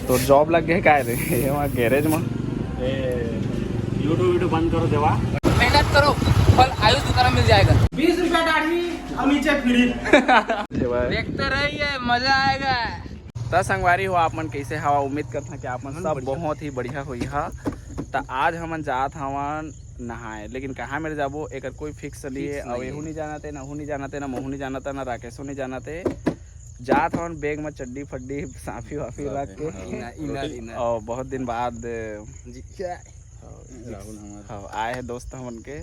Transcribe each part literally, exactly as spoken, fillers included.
तो जॉब लग गए काय रे? ये वहाँ गैरेज में। YouTube वीडियो बंद करो देवा। मेहनत करो, फल आयुष दुकान मिल जाएगा। बीस रुपया दाढ़ी और नीचे फ्री। देखते रहिए, मजा आएगा। त संगवारी हो, आप मन कैसे हवा? उम्मीद करता कि आप मन सब बहुत ही बढ़िया होई हा। त आज हमन जात हवन नहाए, लेकिन कहाँ मेर जाबो एकर कोई फिक्स नहीं है। अब एहू नहीं जानते, ना हू नहीं जानते, ना महू नहीं जानता, ना राकेशो नहीं जानते। जात हवन बैग में चड्डी फड्डी साफी वाफी रख के। Inner, inner, inner. और बहुत दिन बाद जी, क्या? हाँ, आए हैं दोस्त हमन के।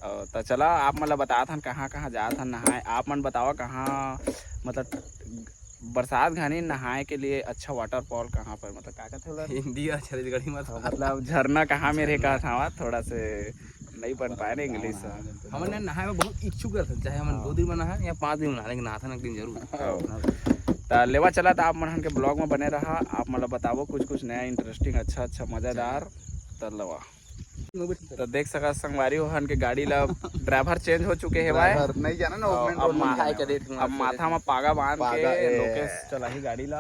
और त चला आप मन ला बतात हन कहाँ कहाँ जात हन नहाए। आप मन बतावा कहाँ, मतलब बरसात घनी नहाए के लिए अच्छा वाटरफॉल कहाँ पर, मतलब का कहते हैं उधर? हिंदी और छत्तीसगढ़ी मत। मतलब झरना कहाँ मेर हे कहत हवा, थोड़ा से नहीं बन पाए ना इंग्लिश। हमन ना नहाए में बहुत इच्छुक रहथन, चाहे हमन दो दिन में नहाए या पाँच दिन में नहाए, लेकिन नहाथन एक दिन जरूर। त लेवा चला त आप मन हन के ब्लॉग में बने रहा, आप मन ला बताबो कुछ कुछ नया इंटरेस्टिंग अच्छा अच्छा मजेदार। त लवा त देख सका संगवारी हो हन के गाड़ी ला ड्राइवर चेंज हो चुके हे भाई। नहीं जाना ना और ओपन अब रोड में मा- खाए के देख अब माथा में पागा बांध पागा, के ए। लोकेश चलाही गाड़ी ला।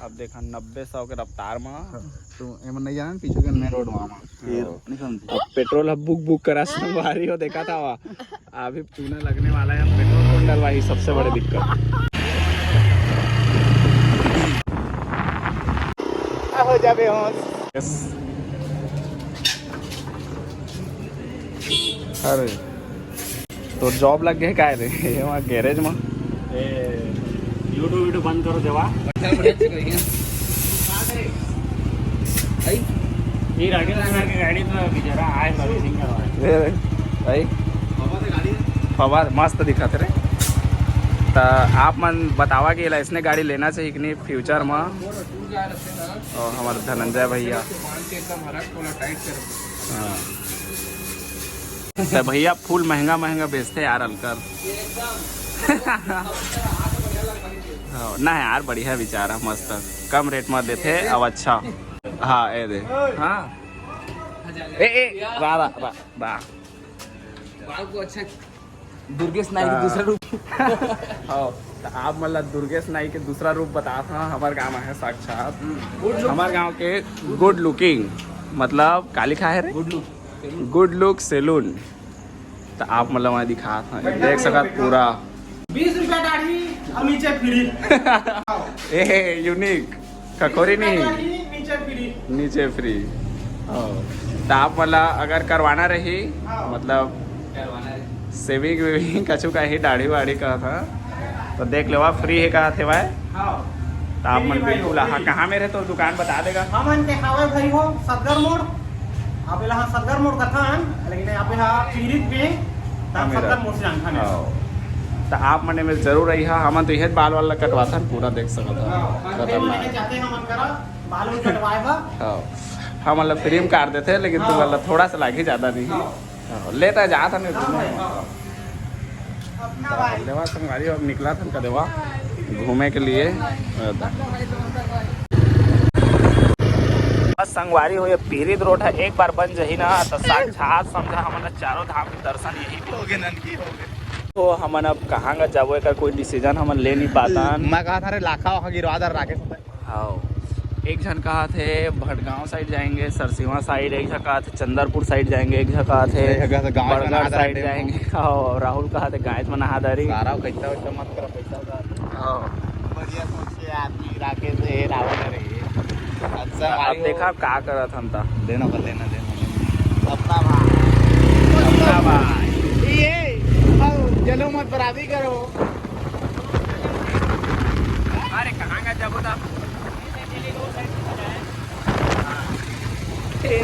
अब देखा नब्बे सौ के रफ्तार में। तो एमन नहीं जाना पीछे के मेन रोड में फिर नहीं समझ। अब पेट्रोल अब बुक बुक करा संगवारी हो देखा था वहाँ। अभी चूना लगने वाला है, हम पेट्रोल कौन डलवाही, सबसे बड़ी दिक्कत। हो जाबे हो। अरे तो जॉब लग गए काय रे? ये वहाँ गैरेज में। YouTube वीडियो बंद करो देवा। फिर आगे लगा के गाड़ी तो बेचारा आए सर्विसिंग करवाए। ए रे, भाई फवार मस्त दिखत रे। त आप मन बतावा कि एला इसने गाड़ी लेना चाहिए कि नहीं फ्यूचर में। और हमारे धनंजय भैया। हाँ। त भैया फुल महंगा महंगा बेचते यार अलकर। हाँ, ना यार बढ़िया विचार है, मस्त कम रेट में देते अब अच्छा। हाँ ए दे। हाँ ए ए रा रा रा, रा। बाल को अच्छा दुर्गेश नाई के दूसरा रूप। हाँ, त आप मतलब दुर्गेश नाई के दूसरा रूप बतात हा। हमार गाँव है साक्षात हमार गाँव के गुड लुकिंग, मतलब का लिखा है रे? गुड लुक सैलून। त आप मतलब वहाँ दिखात हा, देख सकत पूरा। बीस रुपया दाढ़ी और नीचे फ्री। A unique. ककोरी नहीं। नीचे फ्री। नीचे फ्री। त आप मतलब अगर करवाना रही, मतलब सेविंग वेविंग कछु का ही दाढ़ी वाढ़ी का था तो देख लेवा, फ्री है कहा थे भाई। त आप मन बिल्कुल ला। हाँ, कहाँ में रहे तो दुकान बता देगा। हमन के हावय भाई हो सदगर मोड़। आप इला हाँ सदगर मोड़ कथा हन, लेकिन आप यहाँ पीरित में तब सदगर मोड़ से जानता नहीं। त आप मने में जरूर रही हा। हमन तो यह बाल वाल कटवाथन, पूरा देख सकत हा। खतरनाक। जाते हैं हमन करा बाल उल कटवाए बा। हाँ, हम मतलब फ्री में काट देते हैं, लेकिन तुम मतलब थोड़ा सा लागी, ज्यादा नहीं। हाँ, लेता जात हन। अपना भाई। लेवा संगवारी अब निकला था कदेवा घूमे के लिए। बस संगवारी हो, ये पीरित रोड है, एक बार बन जही ना तो साक्षात समझा हमन चारों धाम के दर्शन यही हो गए, ननकी हो गए। तो हमन अब कहाँ का जाबो, एकर कोई डिसीजन हमन ले नहीं पाता। मैं कहा था रे लाखा वाखा गिरवा दर राकेश। हाँ, एक झन कहा थे भटगांव साइड जाएंगे, सरसीवा साइड, एक झन कहा थे चंदरपुर साइड जाएंगे, एक झन कहा थे बड़गढ़ साइड जाएंगे। हाँ, राहुल कहा थे गाय में नहा दारी। सारा कैसा वैसा मत कर, पैसा उधार। हाँ। बढ़िया सोच के आदमी राकेश है, रावण है। अच्छा अब देखा का करत हन ता। लेना पर लेना, लेना, लेना। अपना भाई। अपना भाई। ये आओ, जलो मत बराबरी करो। अरे कहाँ का जाबो ता? तेल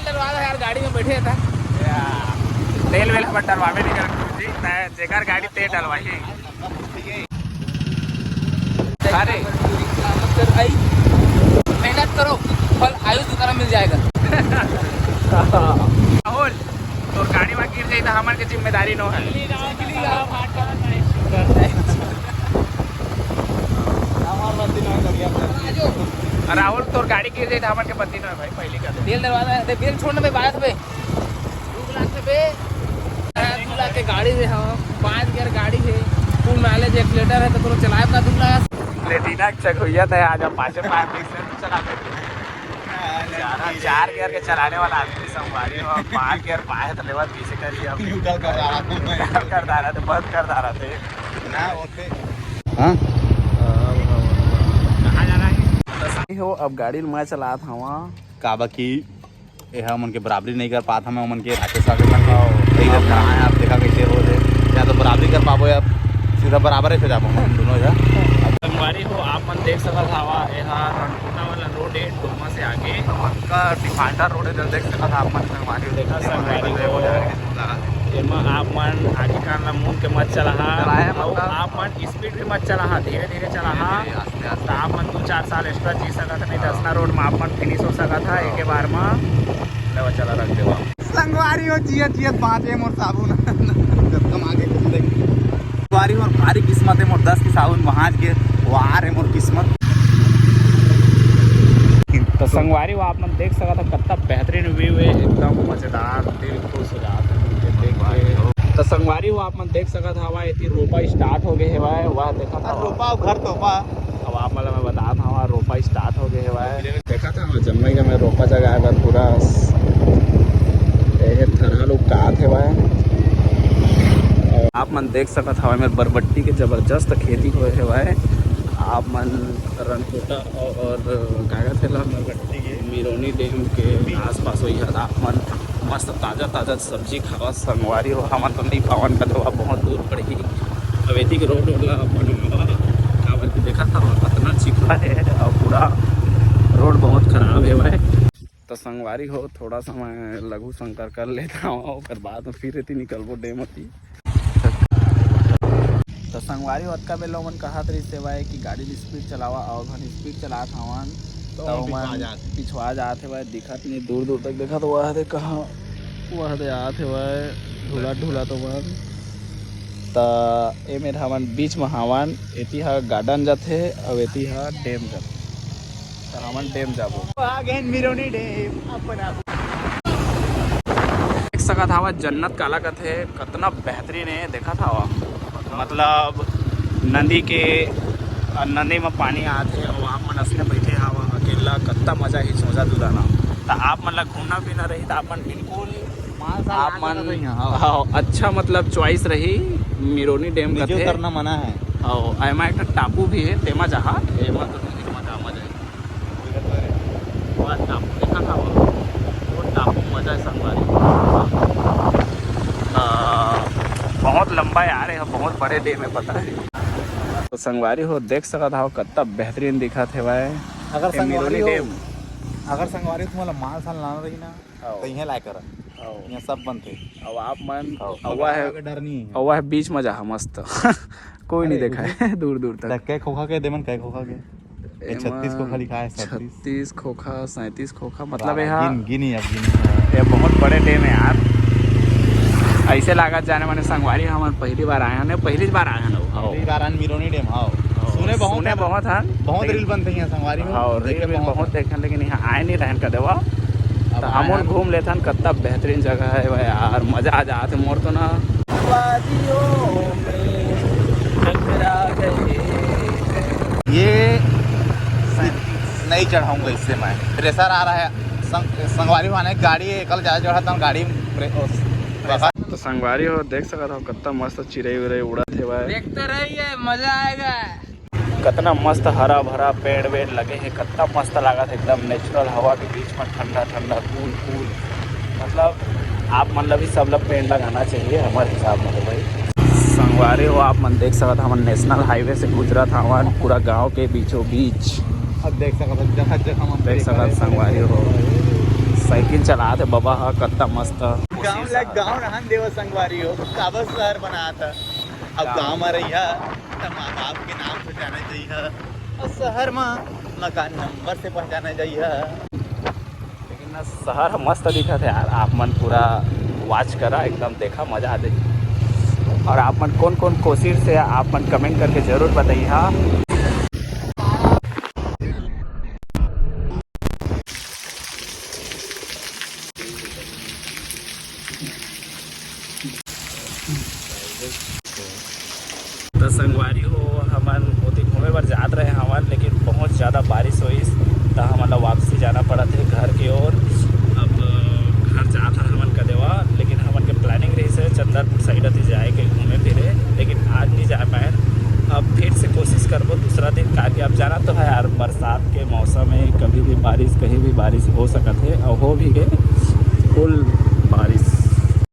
डलवा दो यार, गाड़ी में बैठे था। तेल वेल हमर डलवावे नहीं कर जी, तय जेकर गाड़ी ते डलवाही। अरे भाई, मेहनत करो, फल आयुष दुकान मिल जाएगा। राहुल, तोर गाड़ी में गिर जाई तो हमन के जिम्मेदारी नो है। राहुल, तोर गाड़ी गिर जाई तो हमन के पति नो है भाई, पहली का। तेल डलवा दे, तेल छोड़ने पे बात पे। दू लाख पे, दू लाख के गाड़ी है, हाँ, पाँच गियर गाड़ी है। फुल माइलेज एक्सीलरेटर है तो तोरो चलाए का दुख लगा। प्लेटिना के चघोइया था, आज हम पाछे पाए पैसे तो चला लेते। चार, चार गियर के चलाने वाला आदमी संगवारी हो, पाँच गियर पाए तो लेवा पीछे कर लिया। न्यूट्रल कर रहा था। न्यूट्रल कर रहा था, बंद कर रहा था। ना होते। हाँ। कहाँ जाना है? तो सही हो, अब गाड़ी ल मैं चलात हवा। काबर कि एहा ओमन के बराबरी नहीं कर पात हमें, ओमन के राकेश वाकेश मन के। हाँ। यही सब कहाँ है, आप देखा कैसे हो रहे, या तो बराबरी कर पाबो या सीधा बराबर ही हो जाबो हम दोनों इधर। संगवारी हो, आप मन देख सकत हवा, एहा रणपुटा वाला रोड है, डोमा से आगे। पक्का डिफाल्टर रोड है, इधर देख सकत हवा आप मन संगवारी हो, देखा देखते संगवारी हो। हो जाएगा। एमा आप मन आगे कान ला मूंद के मत चलाहा, चलाए अउ मतलब। आप मन स्पीड भी मत चलाहा, धीरे धीरे चलाहा। धीरे, आस्ते, आस्ते। त आप मन दू चार साल एक्स्ट्रा जी सकत ह, नहीं त असना रोड म आप मन फिनिश हो सकत ह एके बार म। लेवा चला रख देवा। संगवारी हो, जियत जियत बाँचे मोर साबुन। जब कमा के घूम देंगे। संगवारी हो, भारी किस्मत है मोर, दस की साबुन महाज के, वाह रे मोर किस्मत। तो संगवारी हो, आप मन देख सकत ह, कतना बेहतरीन व्यू है, एकदम मजेदार, दिल खुश हो जात है देख के। तो संगवारी हो, आप मन देख सकत हवा, एती रोपा स्टार्ट हो गए हवय, वह देखत हवा। रोपा अउ घर तोपा। अब आप मन ल मैं बतात हवा, रोपा स्टार्ट हो गए हवय। देखत हवा, जम्मई जम्मई रोपा जगाए बर पूरा एहे थरहा लोग कात हवय। अउ आप मन देख सकत हवा, मेर बरबट्टी के जबरदस्त खेती होए हवय। आप मन रनकोटा और, और का कथे ला, मिरोनी डैम के आसपास होई ह, त आप मन मस्त ताजा ताजा सब्जी खावा संगवारी हो। हमन तो नहीं पावन का देवा, बहुत दूर पड़ही। अब एती के रोड ओड ला बनवा, काबर कि देखत हवा, अतना चिखला है और पूरा रोड बहुत खराब है भाई। तो संगवारी हो, थोड़ा सा मैं लघु शंकर कर लेता हूँ, ओकर बाद में फिर एती निकलबो डैम एती। तो संगवारी हो, अतका बेर ओमन कहत रहिस हेवय कि गाड़ी ल स्पीड चलावा, अउ घन स्पीड चलात हवन, तो तो ओमन ओमन पिछवा जात। पिछवा जात हेवय, दिखत नहीं, दूर दूर तक देखत, वह दे कहाँ, वह दे आत हेवय, ढूला ढूला तो मन। त ए मेर हमन बीच म हवन, एती ह गार्डन जाथे, अउ एती ह डैम जाथे। त हमन डैम जाबो। आ गए मिरोनी डैम, अपन आप। देख सकत हवा, जन्नत काला कथे, कतना बेहतरीन है, देखत हवा। मतलब नदी के, नदी में पानी आत है और आप मन असने बैठे हवा अकेला, कतना मजा ही सोचा तू जाना। त आप मन ला घूमना फिरना रही त आप मन बिल्कुल आप मन, हाँ। हाँ, अच्छा, मतलब चॉइस रही। मिरोनी डैम नीचे कथे। उतरना मना है। हाँ, एमा एक टापू भी है, तेमा जहाँ, एमा तो नहीं, तेमा जहाँ मजा है। वो टापू देखा था वो, वो टापू मजा है संगवारी। आ, बहुत लंबा है यार, ये बहुत बड़े डैम है, पता है। तो संगवारी हो, देख सकत हव, कतना बेहतरीन दिखत हेवय। अगर ये संगवारी मिरोनी हो, डैम। अगर संगवारी हो, तुम्हारा माल साल लाना रही ना, आओ। तो इहें लाए करा। आओ। यहाँ सब बनते। अब आप मन आओ। अवा है, पकड़ावे के डर नहीं है। अवा है बीच में जहाँ मस्त। कोई नहीं अरे, देखा है दूर दूर तक। कै खोखा के देमन, कै खोखा के? ये एमा छत्तीस खोखा लिखा है, सैंतीस। छत्तीस खोखा, सैंतीस खोखा, मतलब बारह, यहाँ गिन, गिनी अब गिन। ये बहुत बड़े डैम है यार। ऐसे लागत जाने माने संगवारी हमन पहली बार आए हैं, पहली बार आए हैं लोग। हाँ। पहली बार आन मिरोनी डैम, हाँ। हाँ, सुने बहुत सुने हैं। बहुत हैं। बहुत लेकिन रील बनते हैं संगवारी में। हाँ, देखे रील भी बहुत बहुत हैं। देखे हैं, लेकिन यहाँ आए नहीं रहन का देवा। अब तो आए हमन हैं। घूम लेथन, कतना बेहतरीन जगह है भाई यार, मजा आ जात है मोर तो ना। ये नहीं चढ़ाऊंगा इससे मैं, प्रेशर आ रहा है। संग-, संगवारी माने गाड़ी है, कल जा चढ़ा था गाड़ी में प्रे-, उस-, तो संगवारी हो, देख सकत हो, कतना मस्त चिरई उरई उड़त हे भाई। देखते रहिए, मजा आएगा। कतना मस्त हरा भरा पेड़ वेड़ लगे हे, कतना मस्त लागत हे, एकदम नेचुरल हवा के बीच में ठंडा ठंडा कूल कूल। मतलब आप मन ला भी सब ला पेड़ लगाना चाहिए हमारे हिसाब में तो भाई। संगवारी हो, आप मन देख सकत, हमन नेशनल हाईवे से गुजरत हवन, पूरा गांव के बीचों बीच। अब देख सकत हो, जगह जगह में देख सकत संगवारी हो, साइकिल चलात हे बबा ह, कतना मस्त। गांव ला गांव रहन देवा संगवारी हो, काबर शहर बनात हे। अब गांव में रहिया त माँ बाप के नाम से जाने जइहा, और शहर में मकान नंबर से पहचाने जइहा। लेकिन ना, शहर मस्त दिखत हे यार, आप मन पूरा वॉच करा, एकदम देखा, मजा आ जाए। और आप मन कौन कौन कोशिश से आप मन कमेंट करके जरूर बताइए। हाँ, तो संग पड़त हे घर के ओर। अब घर जात हन हमन कदेवा, लेकिन हमन के प्लानिंग रहिस हे चंदरपुर साइड अति जाए के घूमे फिरे, लेकिन आज नहीं जा पाए। अब फिर से कोशिश करबो दूसरा दिन, काकि अब जाना तो है यार, बरसात के मौसम में कभी भी बारिश, कहीं भी बारिश हो सकत हे और हो भी गए। फुल बारिश